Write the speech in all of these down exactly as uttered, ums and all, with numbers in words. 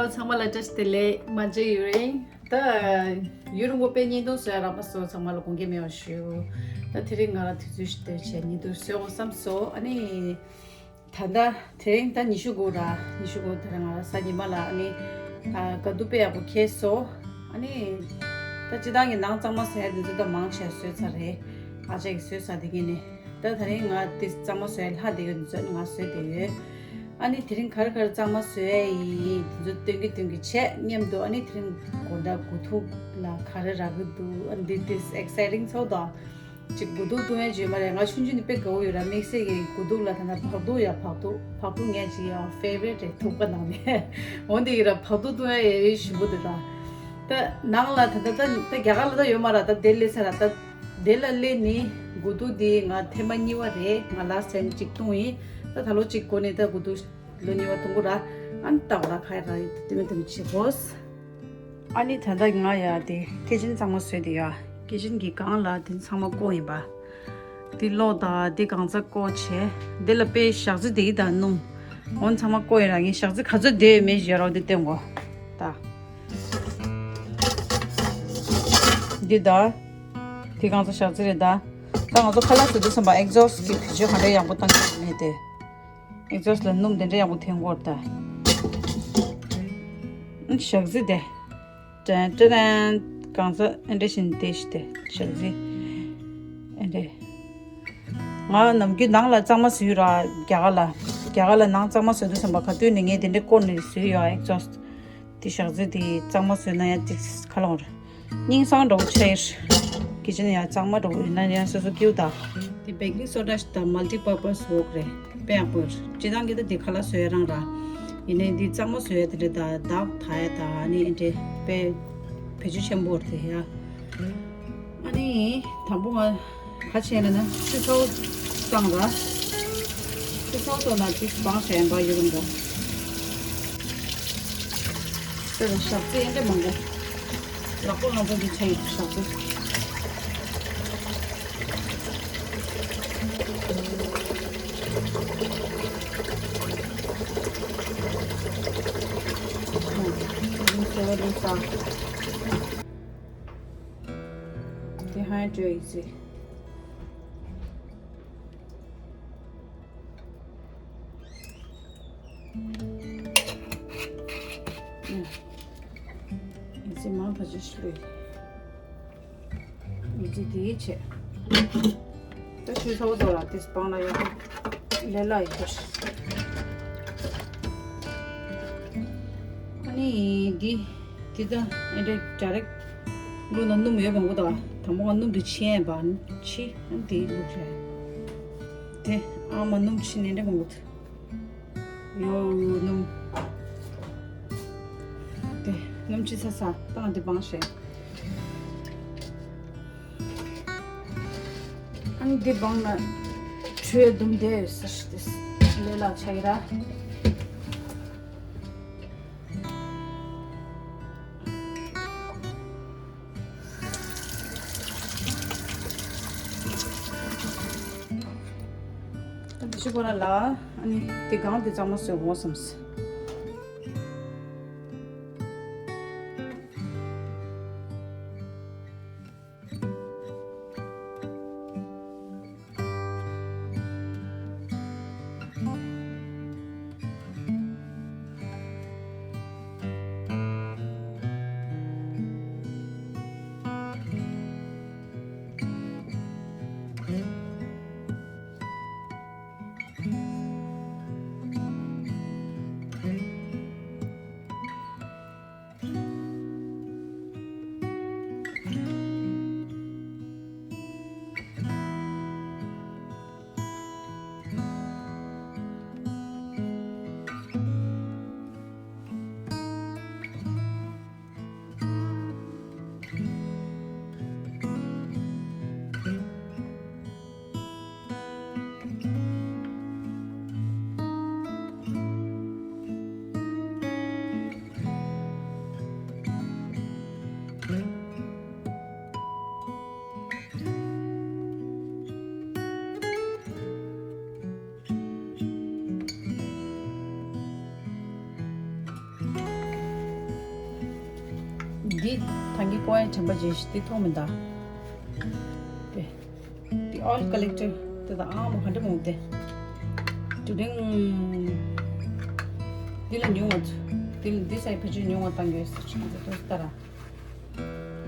ཚང་མ་ལ་བཀྲ་ཤིས་བདེ་ལེགས། མ་མཇལ་ཡུན་རིང་། ད་ཡུན་རིང་པོ་དཔེ་བརྙན་ཐུང་བཟོ་ཡ་རག་མ་སོང་། ཚང་མ་ལ་དགོངས་འགལ་མེད་པ་ཞུ། ད་དེ་རིང་ང་རང་དུས་ཚོད་ཞིག་བཏོན་བྱས་བརྙན་ཐུང་བཟོས་འོང་བསམ་སོང་། ཨ་ནི་ད་ལྟ་དེ་རིང་ད་ཉི་ཤུ་དགུ་ར། ཉི་ཤུ་དགུ་དེ་རིང་ང་རང་གཟའ་ཉི་མ་ལ། ཨ་ནི་ཨ་དགའ་སྡུག་དཔེ་ཡག་པོ་འཁེལ་སོང་། ཨ་ནི་ད་སྤྱིར་བཏང་གི་ནང་གཙང་མ་བཟོ་ཡ་འདི་ཚོ་ད་མང་ཆེ་བ་བཟོས་ཚར་རེད། ཨ་ཅག་གིས་བཟོས་ཚར། དེ་གིན་ནི། ད་དེ་རིང་ང་དེ་གཙང་མ་བཟོ་ཡ་ལྷག་བསྡད་ཡོད། འདི་ཚོ་ནི་ང་བཟོས་བསྡད་ཡོད། ཨ་ནི་དེ་རིང་ག་རེ་ག་རེ་གཙང་མ་བཟོ་ཡ་ཡིན། འདི་ཚོ་སྟོན་གི་སྟོན་གི་བྱས་མཉམ་དུ། ཨ་ནི་དེ་རིང་དགོང་དག་དགུ་ཐུག་ལ་ག་རེ་རག་གི་འདུག་ཨ་འདི་དེ་exciting་ཚོགས་དང་། ཅིག་དགུ་ཐུག་བཏུང་ཡ་བྱས་མ་རེད། ང་ཆུང་ཆུང་ནས་དཔེ་དགའ་བོ་ཡོད་ར། དམིགས་བསལ་གྱི་དགུ་ཐུག་ལ་ད་ལྟ་བག་ཐུག་ཡ། བག་ཐུག་བག་ཐུག་ངས་ཅིག་ཡ་favorite རེད། ཐུག་པ་ནང་ནས། འོན་ཏེ་ཡིན་ར་བག་ཐུག་བཏུང་ཡ་ཡ་ཡི་ཞིམ་པོ་འདུག་ད། ད་ནང་ལ་ད་ད་ད་ད་རྒྱ་གར་ལ་ད་ཡོད་མ་ར། ད་དེ་སླེབས་ཚར་ར། ད་དེ་ལ་སླེབས་ནི་དགུ་ཐུག་དེ་ང་ཐེངས་མ་གཉིས་པ་རེད། ང་last time གཅིག་བཏུང་ཡིན། ད་ད་ལོ་གཅིག་གོ་ནས་ད་དགུ་ཐུག་ལོ་གཉིས་པ་བཏུང་གི་ར། ཨ་ནི་ད་ག་ར་ཁ་ཡ་ར་ཡི་དེ་མི་དེ་མི་བྱེད་གོ། ཨ་ནི་ད་ལྟ་ང་ཡ་དེ་ཀི་ཅན་གཙང་མ་བཟོས་དེ་ཡ། ཀི་ཅན་གྱི་སྒང་ལ་དེ་ཚང་མ་བཀོག་ཡིན་པ། དེ་གློག་དང་དེ་གང་ཚ་བཀོག་བྱས། དེ་ལ་དཔེ་ཞག་རྩི་དེ་དང་སྣུམ། འོན་ཚང་མ་བཀོག་ཡིན་ར། ངས་ཞག་རྩི་ག་ཚོད་བསྡད་ཡོད་མེད་ཞིག་ཡོད་རོགས་དེ་སྟོན་གོ། ད་འདི་ད་དེ་གང་ཚ་ཞག་རྩི་རེད་ད། ད་ང་ཚོ་ཁ་ལག་བཟོ་དུས་ཙམ་པ་exhaust གི་བེད་སྤྱོད་ག་འདྲ་ཡག་པོ་བཏང་གི་མེད་དེ། exhaust ལ་སྣུམ་དེ་འདྲ་ཡག་པོ་འཐེན་དགོས་ད། ཨ་ཞག་རྩི་དེ། ཏན་ཏན་གང་ས་ཨེ་འདྲ་བཞིན་དེ་ཞིག་དེ་ཞག་རྩི། ཨེ་འདྲ། ང་ནམ་རྒྱུན་ནང་ལ་གཙང་མ་བཟོས་ར། རྒྱ་གར་ལ། རྒྱ་གར་ལ་ནང་གཙང་མ་བཟོས་དུས་ཙམ་པ་ག་དུས་ནས་ངས་དེ་འདྲ་བསྐོར་ནས་བཟོས་ཡོད། exhaust དེ་ཞག་རྩི་དེ་གཙང་མ་བཟོས་ན་ཡང་ཏིག་ཁ་ལོང་རེད། སྙིང་སང་འདྲ་བོ་ཆགས་ཡོད། ཀི་ཅན་ཡང་གཙང་མ་འདྲ་བོ་ཡིན་ན་ཡང་སོ་སོ་སྐྱིད་པོ་ད། དེ་baking soda ཞིག་དང་multi purpose wok རེད། དཔེ་ཡག་པོ་རེད། སྤྱིར་བཏང་གི་ད་དེ་ཁ་ལག་བཟོ་ཡ་རང་ར། ཡིན་ནའི་འདི་གཙང་མ་བཟོ་ཡ་དེ་འདྲ་ད་དག་ད་ཡ་ད་ཨ་ནི་ཨེ་འདྲ་དཔེ་བེད་སྤྱོད་ཆེན་པོ་རེད་དེ་ཡ། ཨ་ནི་དང་པོ་ང་ག་བྱས་ན་ན་ཆུ་ཚ་བོ་བཏང་ར། ཆུ་ཚ་བོ་བཏང་ན་དེ་སྦང་བྱས་ཡན་པ་ཡོད་རུང་གོ། དེ་ལ་ཞག་རྩི་ཨེ་འདྲ་མང་གོ། ལག་པ་ང་ཚོ་འདི་ཆ་ཡི་ཞག་རྩི། Dehydrate. Easy, མང་ཐག་ཆོད་ཤིག་རེད། མི་ཚེ་དེའི་ཆེད། ད་ཆུ་ཚ་བོ་ཚོ་ལ་དེ་སྤང་ལ་ཡོད་ལས་ལ་ཡོད། ཨ་ནི་འདི་འདི་ད་ཨེ་འདྲ་direct བླུགས་ན་སྣུམ་ཡོད་མང་པོ་དང་། དང་པོ་ང་སྣུམ་དེ་ཕྱིན་པ་ཕྱི། ཨ་འདི་བླུགས་རེད། དེ་ཨ་མ་སྣུམ་ཕྱིན་ནས་འདྲ་མང་པོ་ཡོད། སྣུམ་དེ་སྣུམ་ཕྱི་ས་ས་བཏང་དེ་སྦང་བྱས། ཨ་ནི་འདི་སྦང་ན་དྲོད་དུམ་བསྡད་ཡོད་ཟེར་ཏེ་ལས་ལ་ཆ་གི་ར། ཨ་འདི་ཤི་ཁོ་ར་ལ་ཨ་ནི་འདི་གང་འདི་གཙང་མ་བཟོས་འོང་བསམས། འདི་ཐང་གི་ཀོ་ཡ་དྲན་པ་ཅན་ཞིག་འདི་མཐོང་མི་འདུག་དེ། འདི་ཨོལ་ཀ་ལེག་ཊར་དེ་དང་ཨང་མ་ག་འདྲ་མོ་དེ། དེ་རིང་འདི་ལ་ཉུང་བ་ཚོ། འདི་ལ་འདི་སའི་བེད་སྤྱོད་ཉུང་བ་བཏང་གི་ཡོད་ཟེར་ཆུང་ཚོ་དོ་ལྟ་ར།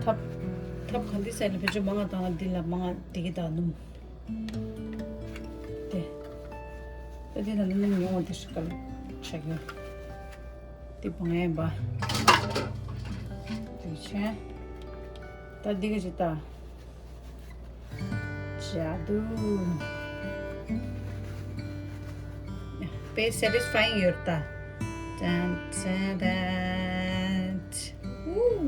ཐབ་ཐབ་གང་འདི་སའི་ལ་བེད་སྤྱོད་མང་བ་བཏང་ལ་འདི་ལ་མང་བ་འདི་གི་དང་སྣུམ། དེ། ད་འདི་ལ་སྣུམ་ཉུང་བ་དེ་ཞིག་ག་ལ་ཆགས་ཡོད། འདི་བང་ཡན་པ། དེ་ཆེན། ད་འདི་ག་ཅིག་ལྟ། ཇ་དུ། དཔེ་སེ་ཊིས་ཕ་ཡིང་ཡོད་ད། ཏན་ཏན་ཏན། ཝུ།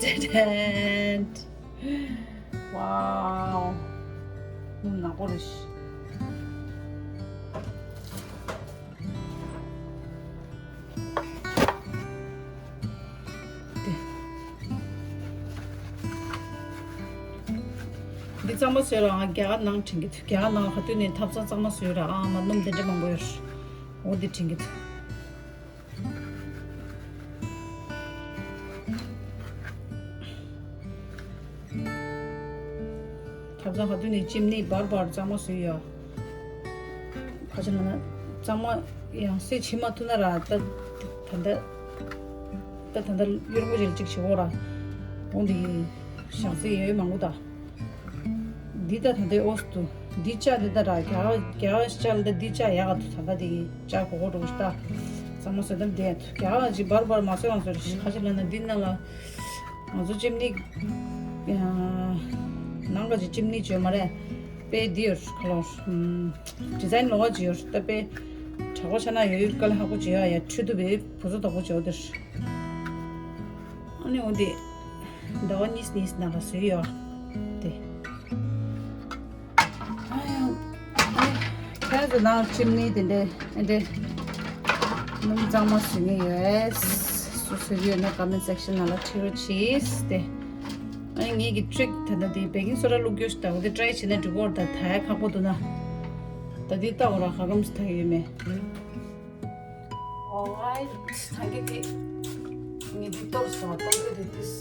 ཏན་ཏན། ཝའོ། སྣུམ་ནག་པོ་རེད་ཤག་འདི་གཙང་མ་བཟོས་ར་ཨ་རྒྱ་གར་ནང་དྲན་གི་འདུག་རྒྱ་གར་ནང་ག་དུས་ནས་ཐབ་ཚང་གཙང་མ་བཟོས་ར་ཨ་མ་སྣུམ་དེ་འདྲ་མང་པོ་ཡོད། འོ་འདི་དྲན་གི་འདུག་ཐབ་ཚང་ག་དུས་ནས་ཅིམ་ནི་བར་བར་གཙང་མ་བཟོས་ཡོད། ཁ་ཆེ་ལ་ན་གཙང་མ་ཡང་སེ་བྱེད་མ་ཐུབ་ན་ར་ད་ད་ད་ད་ད་ད་གཡོར་མོ་ཅིག་ཅིག་བྱེད་འོ་ར། འོ་འདི་ཞག་ཚི་ཡོད་མང་པོ་ད། འདི་ད་ད་ལྟའི་ཨོ་སི་ཏུ། འདི་ལྕགས་འདི་ད་ར་རྒྱ་རྒྱ་ལྕགས་ལ་ད་འདི་ལྕགས་ཡག་ག་ད་ད་འདི་ལྕགས་གོ་གོ་འགྲོ་ཤི་ད། གཙང་མ་བཟོ་དམ་བསྡད་རྒྱ་ལ་ཅིག་བར་བར་མ་བཟོ་ཡང་བཟོ་རེ་ཤི་ཁ་ཆེ་ལ་ན་འདི་ན་ལ། ང་ཚོ་ཅིམ་ནི། ནང་ག་ཅིག་ཅིམ་ནི་བྱོས་མ་རེད། དཔེ་འདི་ཡོད་ཁ་ལོ། ཌི་ཛའིན་ལོག་ཅིག་ཡོད་ད་དཔེ། དྲག་པོ་ཆ་ན་ཡོད་ཡོད་དཀའ་ལས་ཁག་པོ་ཅིག་ཡོད་ཡ་ཁྲུ་དུ་བའི་བུ་ཚོ་དོག་པོ་བྱོས་དེར། ཨ་ནི་འོ་འདི། ཟླ་བ་གཉིས་གཉིས་ནང་ལ་བཟོས་ཡོད། དེ། ཨ་ཡང་། ཨ་ནི་ཁྱེད་ཚོ་ནང་ཅིམ་ནི་དེ་འདྲས་ཨེ་འདྲས། སྣུམ་གཙང་མ་བཟོས་ངེས་ཡོད། སུ་བཟོས་ཡོད་ན་ཀོ་མེན་ཊི་སེག་ཤན་ནང་ལ་བྲིས་རོགས་གྱིས་དེ། ཨ་ནི་ངེད་ཀྱི་ཊི་རིག་ད་ལྟ་དེ་བེ་ཀིང་སོ་ཌ་བླུགས་རྒྱུ་ཞིག་ད་འོ་དེ་ཊི་རའི་བྱས་ན་འགྲིག་གོ་ད་ད་ཡ་ཁག་པོ་འདུག་ན། ད་དེ་ལྟ་འོ་ར་ག་གམ་སུ་ད་ཡོད་མེད། ཨོ་ཨའི། ད་གི་དེ་ངས་འདི་གཏོར་སོང་། གཏོར་གི་དེ་དུས་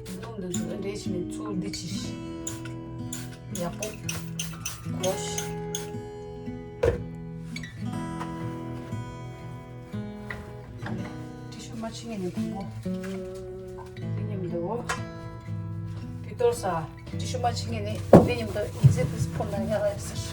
སྣུམ་འདི་ཚོ་འདྲེས་བྱས་ནས་ཚུར་འདི་བྱས་ཤིག་ཡག་པོ་གོ་ཤིག་ཏི་ཤུ་མ་ཕྱིན་ངེས་ནས་དང་པོ་འདི་མཉམ་དུ་འདི་གཏོར་ས། ཏི་ཤུ་མ་ཕྱིན་ངེས་ནས་འདི་མཉམ་དུ་ཨི་ཛི་ཏུས་ཕོར་ན་ཡག་ཡོད་ཟེར།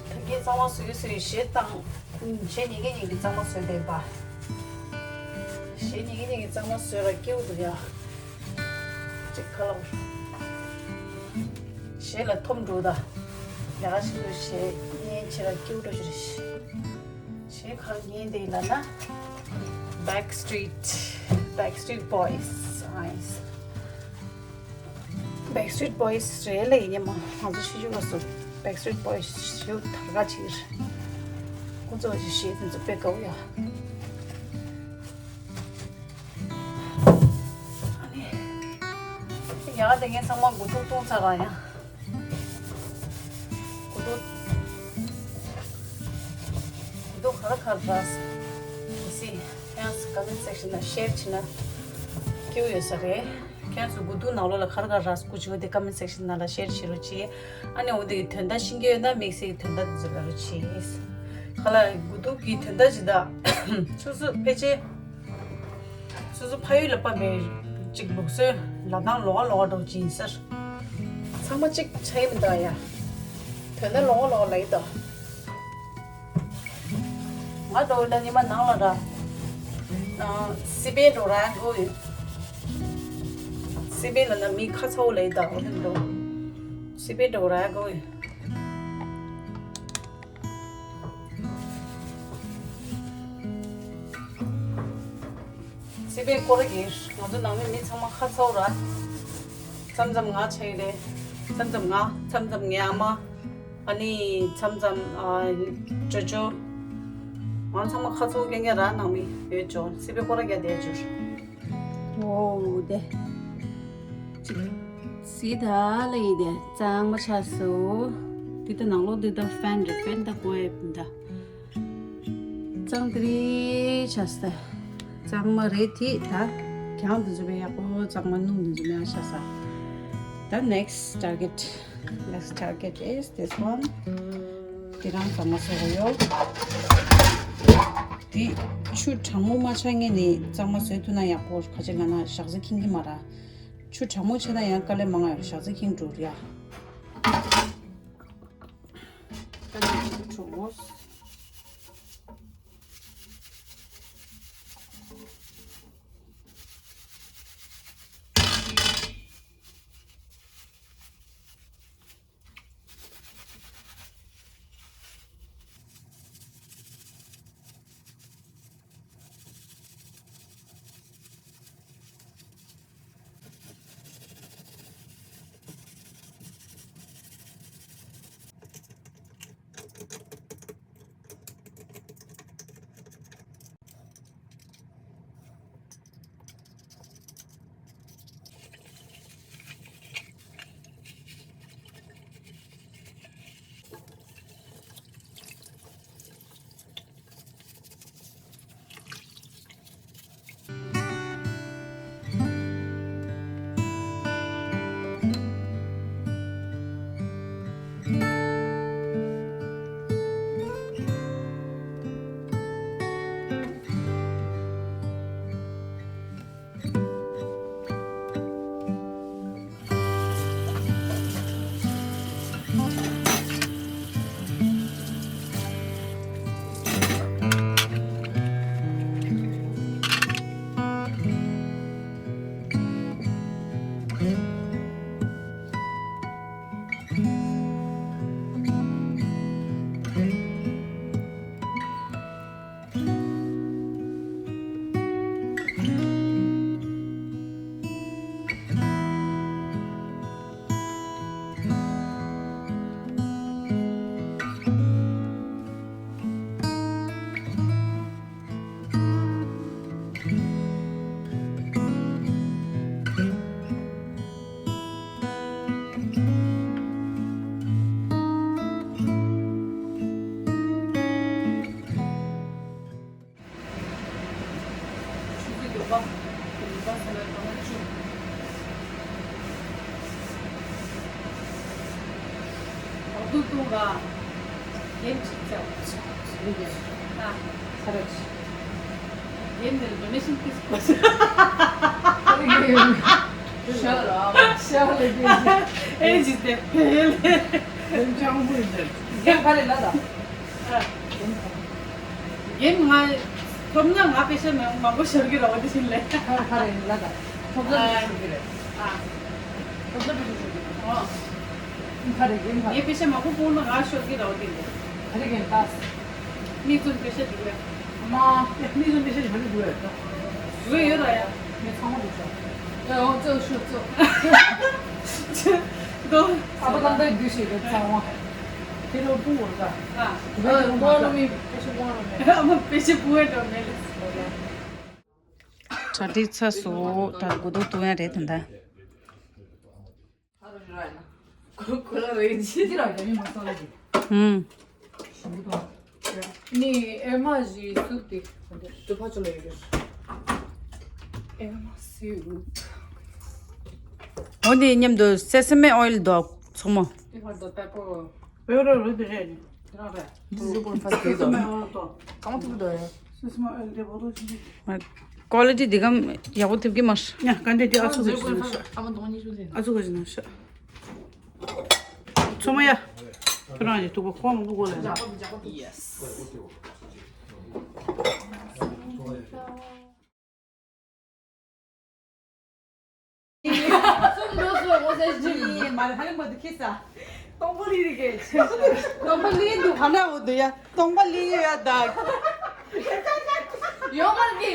ད་གིན་གཙང་མ་བཟོས་བཟོས་གཞས་བཏང་། གཞས་ཉན་གི་ཉན་གི་གཙང་མ་བཟོས་བསྡད་པ། གཞས་ཉན་གི་ཉན་གི་གཙང་མ་བཟོས་ར་སྐྱིད་པོ་འདུག་ཡ། ཅིག་ཁ་ལོ། གཞས་ལ་འཐོམ་འགྲོ་ད། ཡ་ཞིག་ཏུ་གཞས་ཉན་ཆེ་ར་སྐྱིད་པོ་འགྲོ་ཞིག་རེད། གཞས་གང་ཉན་དེ་ལ་ན། Backstreet Backstreet Boys ཨ་ཡིན། Backstreet Boys རེད་ལ་ཡིན་ཉན་མ་ང་ཚོ་ཤི་ཤུ་བ་སུ་Backstreet Boys ཞུ་དར་ག་ཕྱིར། ཁོ་ཚོ་ཞི་ཤེས་དེ་ཚོ་དཔེ་དགའ་བོ་ཡ། ཨ་ནི། ཡ་དེ་ངས་ཚང་མ་མགོ་ཐུག་བཏུང་ཚར་ར་ཡ། མགོ་ཐུག་མགོ་ཐུག་ག་ར་ག་ར་ར། གལ་སྲིད་ཁྱེད་རང་ཚོ་ཀོ་མེན་ཊི་སེག་ཤན་ནང་ཤེར་བྱས་ན་སྐྱིད་པོ་ཡོད་ས་རེད། ཁྱེད་ཚོ་མགོ་ཐུག་ནང་ལོགས་ལ་ག་རེ་ག་རེ་རག་སྐུ་བྱུང་དེ་ཀོ་མེན་ཊི་སེག་ཤན་ནང་ལ་ཤེར་བྱེད་རོགས་གྱིས། ཨ་ནི་འོ་དེ་གི་དོན་དག་ཤེས་ཀྱི་ཡོད་ན་དམིགས་བསལ་གྱི་དོན་དག་དེ་ཚོ་ལབ་རོགས་གྱིས། ག་ལ་མགོ་ཐུག་གི་དོན་དག་ཇི་ལྟར་སོ་སོ་ཕལ་ཆེར་སོ་སོ་ཕ་ཡུལ་ལ་ཕབ་པའི་ཅིག་ལུགས་སྲོལ་ལབ་སྟངས་ལོགས་ཀ་ལོགས་ཀ་འདྲ་བོ་ཅིག་ཡིན་ས་རེད། ཚང་མ་གཅིག་ཆགས་ཀྱི་མི་འདུག་ཡ། དོན་དག་ལོགས་ཀ་ལོགས་ཀ་ལབ་ཀྱི་འདུག་ང་འདྲ་བོ་ལ་ཉི་མ་ནང་ལ་ར། ཨ། སི་པན་འདྲ་བོ་རག་དགོས་ཡོད། སི་པན་ལ་ན་མི་ཁ་ཚ་བོ་ལ་ཡི་ད་འོ་དེ་འདྲ་བོ། སི་པན་འདྲ་བོ་རག་དགོས་ཡོད། སི་པན་སྐོར་གྱིས་ང་ཚོ་ནང་མི་མི་ཚང་མ་ཁ་ཚ་བོ་ར། མཚམས་མཚམས་ང་ཆ་ཡི་རེད། མཚམས་མཚམས་ང་མཚམས་མཚམས་ངའི་ཨ་མ། ཨ་ནི་མཚམས་མཚམས་ཨ་ཅོ་ཅོ། ང་ཚང་མ་ཁ་ཚོན་རྐྱང་རྐྱང་རག་ནང་མི་ཡོད་ཅོ། སི་པའི་སྐོར་ར་རྒྱ་དེ་ཅོ། ཨོ་དེ། ཅིག་སི་ད་ལ་ཡི་དེ་གཙང་མ་ཆགས་སོ། འདི་ད་ནང་ལོགས་འདི་ད་ཕན་རེད། ཕན་ད་ཀོ་ཨེབ་ད། གཙང་དེ་རིང་ཆགས་སོ། གཙང་མ་རེད་དེ་ད། གྱང་དུ་འཛུལ་བའི་ཡག་པོ་གཙང་མ་སྣུམ་དུ་འཛུལ་མེད་ཆགས་སོ། ད་next target. Next target is this one. དེ་རང་གཙང་མ་བཟོ་གི་ཡོད། དེ་ཆུ་གྲང་མོ་མ་ཆགས་ངེས་ནི་གཙང་མ་བཟོས་ཐུབ་ན་ཡག་པོ། ག་ཅི་ལབ་ན་ཞག་རྩི་ཁེངས་ཀྱི་མ་ར། ཆུ་གྲང་མོ་ཆགས་ན་ཡང་དཀའ་ལས་མང་ང་ཡོད། ཞག་རྩི་ཁེངས་འགྲོ་ར། དཀའ་ལས་འགྲོ། ཆུ་ཚོད་བདུན་པ། བདུན་པ་ཟེར་ན་གང་ན་བཅུ། བར་དུ་བཏུང་ར། རྒྱན་གཅིག་བྱ། རེད་རེད། ཨ། ས་ར་ཅི། རྒྱན་འདིར་ཌོ་ནེ་ཤན་ཏིས་གོ། ཤ་ར། ཤ་ར་རྒྱན། ཨེ་ཇི་དེ་ཕེ་ལེ། རྒྱན་ཅང་བུ་ཡིན་དེ། རྒྱན་ག་རེ་ལ་ད། རྒན་ང་ཐོབ་ན་ང་པེ་ཤ་མང་པོ་ཤོར་གི་རེད་བ། དེ་བཞིན་ལས། ཧ་ཧ་རེ་ལ་ད། ཐོབ་ན་པེ་ཤ་ཤོར་གི་རེད། ཨ། ཐོབ་ན་པེ་ཤ་ཤོར་གི་རེད། ཨོ། ཧ་རེ་རྒན་ཧ། ངས་པེ་ཤ་མང་པོ་སྤུངས་ན་ང་ཤོར་གི་རེད་བ། དེ་ལས། ཧ་རེ་རྒན་ད། མི་ཚོ་པེ་ཤ་འདུག་གས། མ། མི་ཚོ་པེ་ཤ་ཞིག་མ་འདུག་གས། འདུག་ཡོད་ར་ཡ། ངས་ཚང་མ་འདུག་ཤག་ཨེ་ཨོ་ཙོ་ཤོར་ཙོ། ཨ་ཕ་ལམ་ཁའི་འདུས་ཤིག་རེད་ཚང་མ། དེ་རུ་སྤུ་བོར་ག་ཨ། དེ་བས་ཡོང་མ་གཏོང་མི་པེ་ཤ་སྤུ་བོར་མེད། ཨ་མ་པེ་ཤ་སྤུ་བོར་མེད། གྲ་སྒྲིག་ཚར་སོང་། ད་དགུ་ཐུག་བཏུང་ཡ་རེད་ད་ལྟ། ཁོ་ཁོ་ལ་རེད་ཅི་ར་རྒྱ་མི་མ་སོང་ལ་ཅི། ཧུམ། ཞིམ་པོ་དང་། ནི་ཨེ་མ་ཞི་སུབ་དེ་དུ་ཕ་ཆོ་ལ་ཡོད་རེད། ཨེ་མ་སུབ། འོ་འདི་མཉམ་དུ་སེ་སེ་མེ་ཨོ་ཡིལ་དོ་ཚོགས་མོ། ཨེ་མ་དོ་པེ་པོ། བེའུ་ར་རུ་དེ་རེད། དེ་རང་རེད། This is good for skin. ཨོ་ཡིལ་དོ། གང་ཐུབ་དོ་ཡ། སེ་སེ་མེ་ཨོ་ཡིལ་དེ་བོ་དོ་ཆི་ཆི། ཀོ་ལི་ཊི་འདི་གམ་ཡག་པོ་ཐེབས་ཀྱི་མ་རེད། ཡ་ག་འདི་དེ་ཨ་ཚུགས་ག་ཅི་ན་ཤ། ཨ་མ་དོང་ཉི་ཤུ་ཟིན། ཨ་ཚུགས་ག་ཅི་ན་ཤ། ཚོ་མ་ཡ། ཁྱོད་རང་གི་ཐུག་པ་ཁོང་མང་པོ་གོ་ལ་ཡ། Yes. གསུམ་འགྲོ་སོང་། ངོ་ཚ་ཞིག་མ་རེད། ཧ་ལས་མ་འདུག་ཁྱེད་ས། སྟོང་པ་ལི་རི་གེ། སྟོང་པ་ལི་འདུག་ག་ན་འོ་འདུག་ཡ། སྟོང་པ་ལི་ཡོད་ཡ་ད། ཡོང་མ་གི།